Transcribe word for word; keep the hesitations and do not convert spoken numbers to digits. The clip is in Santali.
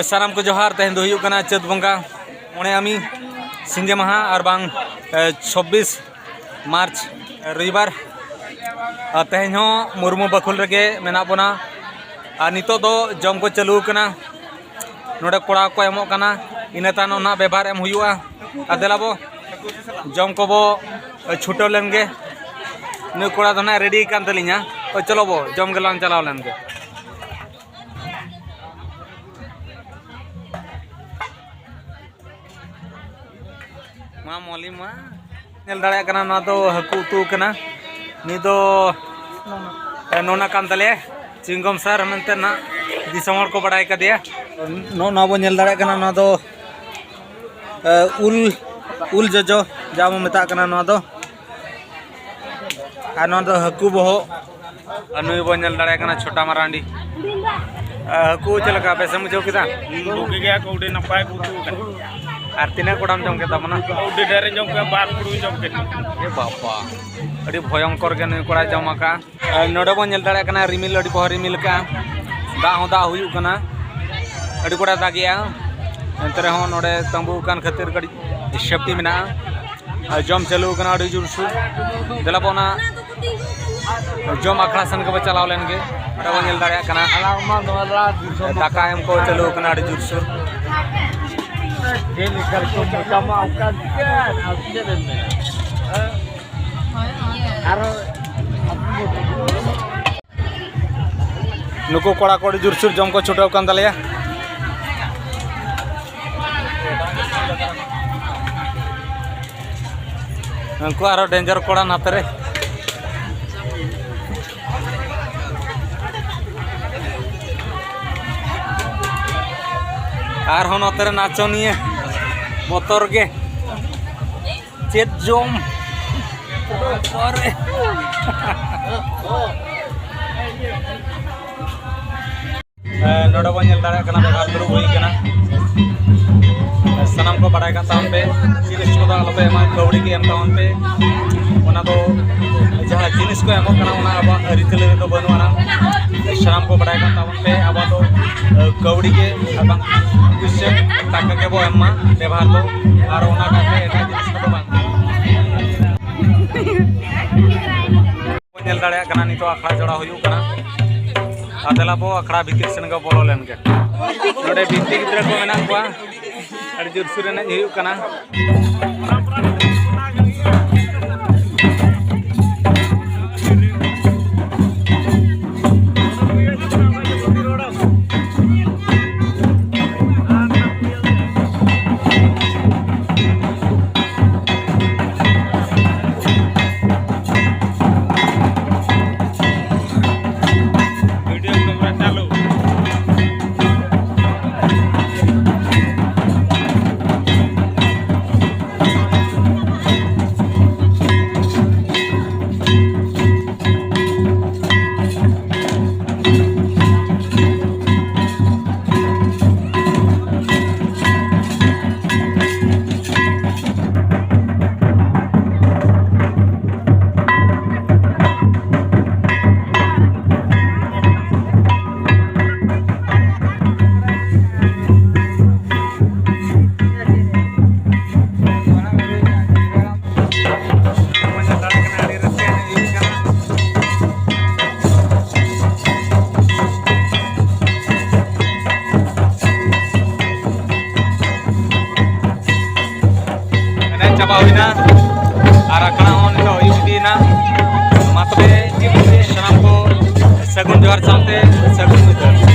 ᱥᱟᱱᱟᱢ ᱠᱚ ᱡᱚᱦᱟᱨ᱾ ᱛᱮᱦᱮᱧ ᱫᱚ ᱦᱩᱭᱩᱜ ᱠᱟᱱᱟ ᱪᱟᱹᱛ ᱵᱚᱸᱜᱟ ᱢᱚᱬᱮ ᱟᱢᱤ ᱥᱤᱸᱜᱮ ᱢᱟᱦᱟ, ᱟᱨ ᱵᱟᱝ, ᱮ, ᱪᱷᱚᱵᱵᱤᱥ ᱢᱟᱨᱪ, ᱮ, ᱨᱚᱵᱤᱵᱟᱨ᱾ ᱟᱨ ᱛᱮᱦᱮᱧ ᱦᱚᱸ ᱢᱩᱨᱢᱩ ᱵᱟᱠᱷᱳᱞ ᱨᱮᱜᱮ ᱢᱮᱱᱟᱜ ᱵᱚᱱᱟ᱾ ᱟᱨ ᱱᱤᱛᱚᱜ ᱫᱚ ᱡᱚᱢ ᱠᱚ ᱪᱟᱹᱞᱩ ᱟᱠᱟᱱᱟ, ᱱᱚᱰᱮ ᱠᱚᱲᱟ ᱠᱚ ᱮᱢᱚᱜ ᱠᱟᱱᱟ, ᱤᱱᱟᱹ ᱛᱟᱭᱱᱚᱢ ᱱᱟᱦᱟᱜ ᱵᱮᱵᱷᱟᱨ ᱮᱢ ᱦᱩᱭᱩᱜᱼᱟ᱾ ᱟᱨ ᱫᱮᱞᱟ ᱵᱚ, ᱡᱚᱢ ᱠᱚᱵᱚ ᱪᱷᱩᱴᱟᱹᱣ ᱞᱮᱱ ᱜᱮ᱾ ᱱᱩᱭ ᱠᱚᱲᱟ ᱫᱚ ᱱᱟᱦᱟᱜ ᱨᱮᱰᱤ ᱟᱠᱟᱱ ᱛᱟᱹᱞᱤᱧᱟ᱾ ᱦᱳᱭ, ᱪᱚᱞᱚ ᱵᱚ, ᱡᱚᱢ ᱜᱮᱞᱟᱝ ᱪᱟᱞᱟᱣ ᱞᱮᱱ ᱜᱮ᱾ ᱢᱟ ᱢᱚᱞᱤ ᱢᱟ᱾ ᱧᱮᱞ ᱫᱟᱲᱮᱭᱟᱜ ᱠᱟᱱᱟ, ᱱᱚᱣᱟ ᱫᱚ ᱦᱟᱹᱠᱩ ᱩᱛᱩ ᱠᱟᱱᱟ᱾ ᱱᱩᱭ ᱫᱚ, ᱮ, ᱱᱚᱱᱟ ᱠᱟᱱ ᱛᱟᱞᱮᱭᱟ, ᱪᱤᱝᱜᱚᱢ ᱥᱟᱨ ᱢᱮᱱᱛᱮ ᱱᱟᱜ ᱫᱤᱥᱚᱢ ᱦᱚᱲ ᱠᱚ ᱵᱟᱲᱟᱭ ᱠᱟᱫᱮᱭᱟ᱾ ᱱᱚᱜᱼᱚ ᱱᱚᱣᱟ ᱵᱚᱱ ᱧᱮᱞ ᱫᱟᱲᱮᱭᱟᱜ ᱠᱟᱱᱟ, ᱱᱚᱣᱟ ᱫᱚ, ᱮ, ᱩᱞ, ᱩᱞ ᱡᱚᱡᱚ ᱡᱟ ᱵᱚᱱ ᱢᱮᱛᱟᱜ ᱠᱟᱱᱟ ᱱᱚᱣᱟ ᱫᱚ᱾ ᱟᱨ ᱱᱚᱣᱟ ᱫᱚ ᱦᱟᱹᱠᱩ ᱵᱚᱦᱚᱜ᱾ ᱟᱨ ᱱᱩᱭ ᱵᱚᱱ ᱧᱮᱞ ᱫᱟᱲᱮᱭᱟᱜ ᱠᱟᱱᱟ ᱪᱷᱳᱴᱟ ᱢᱟᱨᱟᱱᱰᱤ᱾ ᱟᱨ ᱦᱟᱹᱠᱩ ᱪᱮᱫ ᱞᱮᱠᱟ, ᱵᱮᱥᱮᱢ ᱵᱩᱡᱷᱟᱹᱣ ᱠᱮᱫᱟ? ᱦᱩᱸ, ᱵᱩᱜᱤ ᱜᱮᱭᱟ ᱠᱚ, ᱟᱹᱰᱤ ᱱᱟᱯᱟᱭ ᱠᱚ ᱩᱛᱩ ᱟᱠᱟᱫᱟ᱾ ᱟᱨ ᱛᱤᱱᱟᱹᱜ ᱠᱚᱲᱟᱢ ᱡᱚᱢ ᱠᱮᱫ ᱛᱟᱵᱚᱱᱟ? ᱟᱹᱰᱤ ᱰᱷᱮᱨ ᱤᱧ ᱡᱚᱢ ᱠᱮᱫᱟ, ᱵᱟᱨ ᱯᱷᱩᱲᱩᱜ ᱤᱧ ᱡᱚᱢ ᱠᱮᱫᱟ᱾ ᱮ ᱵᱟᱵᱟ, ᱟᱹᱰᱤ ᱵᱷᱚᱭᱚᱝᱠᱚᱨ ᱜᱮ ᱱᱩᱭ ᱠᱚᱲᱟᱭ ᱡᱚᱢ ᱟᱠᱟᱫᱼᱟ᱾ ᱟᱨ ᱱᱚᱰᱮ ᱵᱚᱱ ᱧᱮᱞ ᱫᱟᱲᱮᱭᱟᱜ ᱠᱟᱱᱟ, ᱨᱤᱢᱤᱞ ᱟᱹᱰᱤ ᱯᱚᱦᱚᱨ ᱨᱤᱢᱤᱞ ᱟᱠᱟᱫᱼᱟ, ᱫᱟᱜ ᱦᱚᱸ ᱫᱟᱜ ᱦᱩᱭᱩᱜ ᱠᱟᱱᱟ, ᱟᱹᱰᱤ ᱠᱚᱲᱟ ᱫᱟᱜᱮᱜᱼᱟ᱾ ᱮᱱᱛᱮ ᱨᱮᱦᱚᱸ ᱱᱚᱰᱮ ᱛᱟᱸᱵᱩ ᱟᱠᱟᱱ ᱠᱷᱟᱹᱛᱤᱨ ᱠᱟᱹᱴᱤᱡ ᱥᱮᱯᱴᱤ ᱢᱮᱱᱟᱜᱼᱟ᱾ ᱟᱨ ᱡᱚᱢ ᱪᱟᱹᱞᱩ ᱟᱠᱟᱱᱟ ᱟᱹᱰᱤ ᱡᱳᱨᱥᱳᱨ᱾ ᱫᱮᱞᱟ ᱵᱚ ᱚᱱᱟ ᱡᱚᱢ ᱟᱠᱷᱲᱟ ᱥᱮᱱ ᱜᱮᱵᱚ ᱪᱟᱞᱟᱣ ᱞᱮᱱ ᱜᱮ᱾ ᱚᱸᱰᱮ ᱵᱚᱱ ᱧᱮᱞ ᱫᱟᱲᱮᱭᱟᱜ ᱠᱟᱱᱟ, ᱫᱟᱠᱟ ᱮᱢ ᱠᱚ ᱪᱟᱹᱞᱩ ᱟᱠᱟᱱᱟ ᱟᱹᱰᱤ ᱡᱳᱨᱥᱳᱨ᱾ ᱪᱮᱫ ᱞᱮᱠᱟ ᱠᱚ ᱢᱚᱪᱟ ᱢᱟ ᱚᱱᱠᱟ ᱜᱮ, ᱟᱨ ᱪᱮᱫ ᱮᱢ ᱢᱮᱱᱟ? ᱟᱨᱚ ᱱᱩᱠᱩ ᱠᱚᱲᱟ ᱠᱚ ᱟᱹᱰᱤ ᱡᱳᱨᱥᱳᱨ ᱡᱚᱢ ᱠᱚ ᱪᱷᱩᱴᱟᱹᱣ ᱠᱟᱱ ᱛᱟᱞᱮᱭᱟ᱾ ᱩᱱᱠᱩ ᱟᱨᱚ ᱰᱮᱧᱡᱟᱨ ᱠᱚᱲᱟ ᱱᱟᱛᱮ ᱨᱮ᱾ ᱟᱨᱦᱚᱸ ᱱᱚᱛᱮ ᱨᱮ ᱱᱟᱪᱚᱱᱤᱭᱟᱹ ᱵᱚᱛᱚᱨ ᱜᱮ᱾ ᱪᱮᱫ ᱡᱚᱢ? ᱵᱟᱵᱟᱨᱮ᱾ ᱮ, ᱱᱚᱰᱮ ᱵᱚᱱ ᱧᱮᱞ ᱫᱟᱲᱮᱭᱟᱜ ᱠᱟᱱᱟ, ᱵᱮᱵᱷᱟᱨ ᱫᱩᱲᱩᱵ ᱦᱩᱭ ᱠᱟᱱᱟ᱾ ᱥᱟᱱᱟᱢ ᱠᱚ ᱵᱟᱲᱟᱭ ᱠᱟᱜ ᱛᱟᱵᱚᱱ ᱯᱮ, ᱡᱤᱱᱤᱥ ᱠᱚᱫᱚ ᱟᱞᱚᱯᱮ ᱮᱢᱟ, ᱠᱟᱹᱣᱰᱤ ᱜᱮ ᱮᱢ ᱛᱟᱵᱚᱱ ᱯᱮ᱾ ᱚᱱᱟ ᱫᱚ ᱡᱟᱦᱟᱸ ᱡᱤᱱᱤᱥ ᱠᱚ ᱮᱢᱚᱜ ᱠᱟᱱᱟ, ᱚᱱᱟ ᱟᱵᱚᱣᱟᱜ ᱟᱹᱨᱤᱪᱟᱹᱞᱤ ᱨᱮᱫᱚ ᱵᱟᱹᱱᱩᱜ ᱟᱱᱟ᱾ ᱥᱟᱱᱟᱢ ᱠᱚ ᱵᱟᱲᱟᱭ ᱠᱟᱜ ᱛᱟᱵᱚᱱ ᱯᱮ, ᱟᱵᱚ ᱫᱚ ᱠᱟᱹᱣᱰᱤ ᱜᱮ ᱟᱨ ᱵᱟᱝ ᱯᱩᱭᱥᱟᱹ ᱴᱟᱠᱟ ᱜᱮᱵᱚ ᱮᱢ ᱢᱟ ᱵᱮᱵᱷᱟᱨ ᱫᱚ, ᱟᱨ ᱚᱱᱟ ᱠᱟᱛᱮ ᱮᱴᱟᱜ ᱡᱤᱱᱤᱥ ᱠᱚᱫᱚ ᱵᱟᱝ᱾ ᱵᱚ ᱧᱮᱞ ᱫᱟᱲᱮᱭᱟᱜ ᱠᱟᱱᱟ, ᱱᱤᱛᱚᱜ ᱟᱠᱷᱲᱟ ᱡᱚᱲᱟᱣ ᱦᱩᱭᱩᱜ ᱠᱟᱱᱟ᱾ ᱟᱨ ᱫᱮᱞᱟ ᱵᱚ ᱟᱠᱷᱲᱟ ᱵᱷᱤᱛᱤᱨ ᱥᱮᱱ ᱜᱮ ᱵᱚᱞᱚ ᱞᱮᱱ ᱜᱮ᱾ ᱱᱚᱰᱮ ᱵᱤᱱᱛᱤ ᱜᱤᱫᱽᱨᱟᱹ ᱠᱚ ᱢᱮᱱᱟᱜ ᱠᱚᱣᱟ, ᱟᱹᱰᱤ ᱡᱳᱨᱥᱳᱨ ᱮᱱᱮᱡ ᱦᱩᱭᱩᱜ ᱠᱟᱱᱟ᱾ ᱮᱱᱮᱡ ᱪᱟᱵᱟ ᱦᱩᱭᱱᱟ ᱟᱨ ᱟᱠᱷᱲᱟ ᱦᱚᱸ ᱱᱤᱛᱚᱜ ᱟᱹᱭᱩᱵ ᱤᱫᱤᱭᱮᱱᱟ᱾ ᱢᱟ ᱛᱚᱵᱮ ᱥᱟᱱᱟᱢ ᱠᱚ ᱥᱟᱹᱜᱩᱱ ᱡᱚᱦᱟᱨ ᱥᱟᱶᱛᱮ ᱥᱟᱹᱜᱩᱱ ᱧᱤᱫᱟᱹ᱾